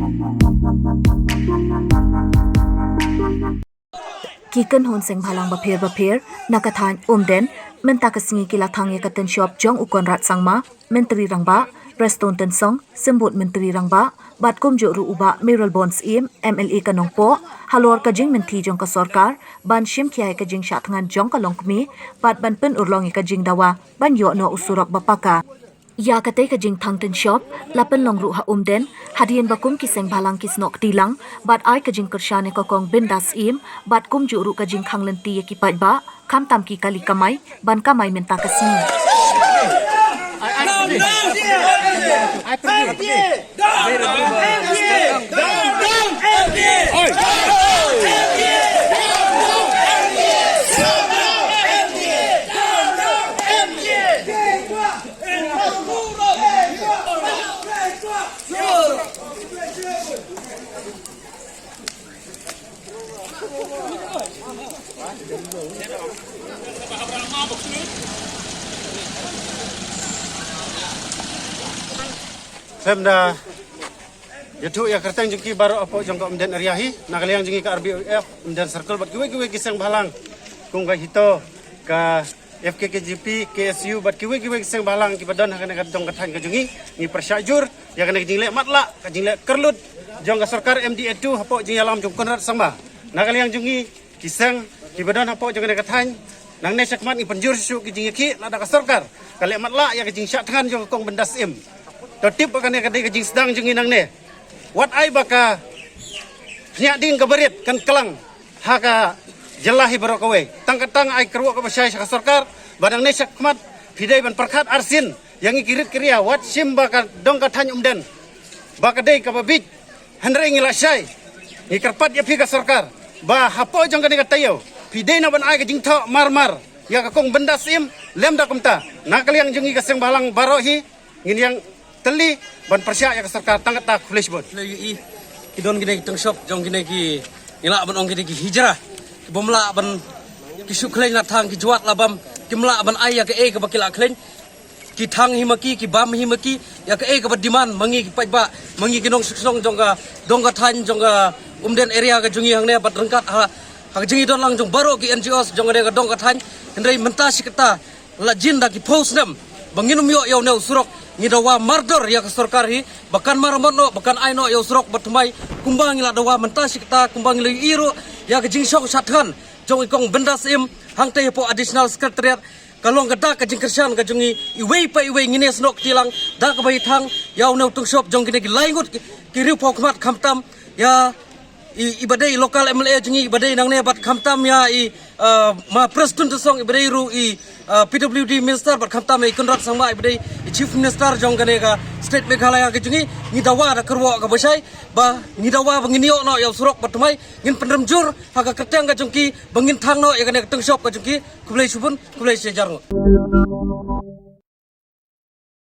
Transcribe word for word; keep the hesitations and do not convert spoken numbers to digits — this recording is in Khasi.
Ki kynhun seng bhalang bapher bapher na ka thaiñ Umden mynta ka sngi ki la thang ïa ka tynshop jong u Conrad Sangma, Myntri Rangbah, Prestone Tynsong, Symbud Myntri Rangbah, bad kumjuh ruh u Bah Mayralborn Syiem, M L A ka Nongpoh, halor ka jingmynthi jong ka sorkar ban shim khia ïa ka jingshah thngan jong ka longkmie bad ban pynurlong ïa ka jingdawa ban ïoh noh u surok ba paka. Ïa katei ka jingthang tynshop la pynlong ruh ha Umden, hadien ba kum ki seng bhalang ki snoh kti lang bad ai ka jingkyrshan ïa ka Kong Bindas Syiem bad kumjuh ruh ka jingkhang lynti ïa ki paidbah, khamtam ki kali kamai ban kamai mynta ka sngi. Phem da ïathuh ïa ka kyrteng jong ki baroh hapoh jong ka Umden area hi, na ka liang jong ngi ka R B O F Umden Circle bad kiwei kiwei ki seng bhalang, kum ka HITO, ka F K K G P, K S U bad kiwei kiwei ki seng bhalang kiba don ha kane ka dong ka thaiñ ka jong ngi. Ngi pyrshah jur ïa kane ka jingleh matlah, ka jingleh kyrlut jong ka sorkar M D A two hapoh jingïalam jong Conrad Sangma. Na ka liang jong ngi ki seng kiba don hapoh jong kane ka thaiñ, nangne shakhmat ngi pynjur shuh shuh ki jingïakhih lada ka sorkar ka leh matlah ïa ka jingshah thngan jong ka Kong Bindas Syiem. To tip ba kane ka dei ka jingsdang jong ngi nangne. Wat ai ba ka khñiat ding ka barit kan klang ha ka jylla hi baroh kawei. Tang katne ai kyrwoh kaba shai sha ka sorkar ba nangne shakhmat phi dei ban pyrkhat arsien ïa ngi ki rit ki ria, wat shim ba ka dong ka thaiñ Umden ba ka dei kaba bieit. Hynrei ngi la shai, ngi kyrpad ïa phi ka sorkar ba hapoh jong kane ka taïew phi dei na ban ai ka jingthoh mar mar ïa ka Kong Bindas Syiem, lymda kumta na ka liang jong ngi ka seng bhalang baroh hi ngin ïeng tylli ban pyrshah ïa ka sorkar. Tang katta, khublei shibun. Lei ïa i ki don kine ki tynshop jong kine ki, ngi lah ban ong kine ki hijra, ki bym lah ban, ki shu khlaiñ la thang, ki jwat la bam, kim lah ban ai ïa kaei kaba ki la khlaiñ. Ki thang hi ma ki, ki bam hi ma ki, ïa kaei kaba demand ma ngi ki paidbah, ma ngi ki nongshong shnong jong ka dong ka thaiñ jong ka Umden area ka jong ngi hangne bad ryngkat ha, ha ka jingïadon lang jong baroh ki N G Os jong ka dong ka thaiñ. Hynrei mynta shi katta, la jin da ki phew snem ba ngin ym ïoh ïa une u surok. Ngi dawa mardor ïa ka sorkar hi ba kan maramot noh, ba kan ai noh ïa u surok ba thymmai, kumba ngi la dawa mynta shi katta, kumba ngi la ïohi ruh ïa ka jingshong shah thngan jong i Kong Bindas Syiem hangtei hapoh Additional Secretariat. Ka long ka dak ka jingkyrshan ka jong ngi, iwei pa iwei ngin ïasnoh kti lang da kaba ïa thang ïa une u tynshop jong kine ki lai ngut ki, ki riewphew khmat, khamtam ïa i, iba dei local M L A jong ngi iba dei nangne bad khamtam ïa i, uh, ma Prestone Tynsong iba dei ruh i, uh, P W D minister bad khamtam ïa i Conrad Sangma iba dei i chief minister jong kane ka state Meghalaya ka jong ngi. Ngi dawa da kyrwoh kaba shai ba ngi dawa ba ngin ïoh noh ïa u surok ba thymmai. Ngin pynrem jur ha ka kyrteng ka jong ki ba ngin thang noh ïa kane ka tynshop ka jong ki. Khublei shibun, khublei shihajar nguh.